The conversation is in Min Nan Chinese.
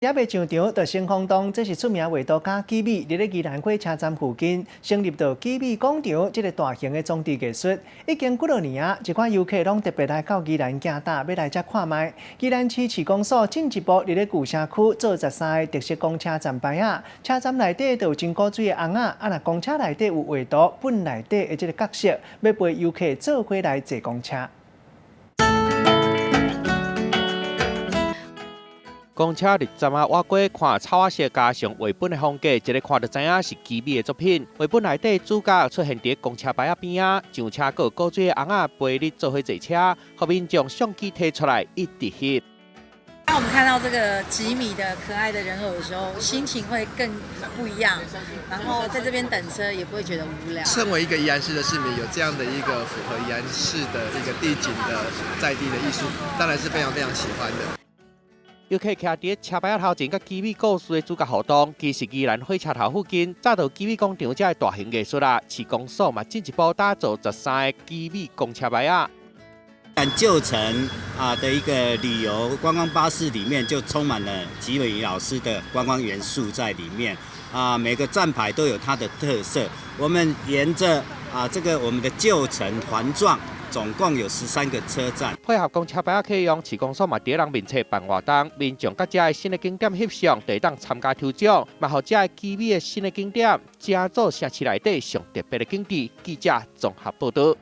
猶未上場就先轟動，這是出名畫圖家幾米佇咧宜蘭火車站附近成立著幾米廣場這个大型的裝置藝術，已經幾落年啊，一寡遊客攏特別來到宜蘭行搭，欲來遮看覓。宜蘭市市公所進一步佇咧舊城區做13個特色公車站牌仔，車站內底就有真古錐的尪仔，啊若公車內底有畫圖本內底的這个角色，欲陪遊客做伙來坐公車。公車入站仔倚過看草仔色加上畫本的風格，一个看就知影是幾米的作品。畫本內底主角出現佇公車牌仔邊仔，上車閣有古錐的尪仔陪你做伙坐車，予民眾相機提出來一直翕。當我們看到這個幾米的可愛的人偶的時候，心情會更不一樣。然後在這邊等車也不會覺得無聊。身為一個宜蘭市的市民，有這樣的一個符合宜蘭市的一個地景的在地的藝術，當然是非常非常喜歡的。遊客徛佇車牌仔頭前，佮幾米故事的主角互動，其實宜蘭火車頭附近早就幾米廣場遮的大型藝術啦。市公所嘛進一步打造13個幾米公車牌仔。舊城啊的一個旅遊觀光巴士裡面就充滿了幾米老師的觀光元素在裡面啊，每個站牌都有它的特色。我們沿着啊這個我們的舊城環狀，總共有13個車站。配合公車牌仔啟用，市公所嘛佇人面前辦活動，民眾佮遮的新的景點翕相，就會當參加抽獎，嘛予遮的幾米的新的景點，成做城市內底上特別的景致。記者綜合報導。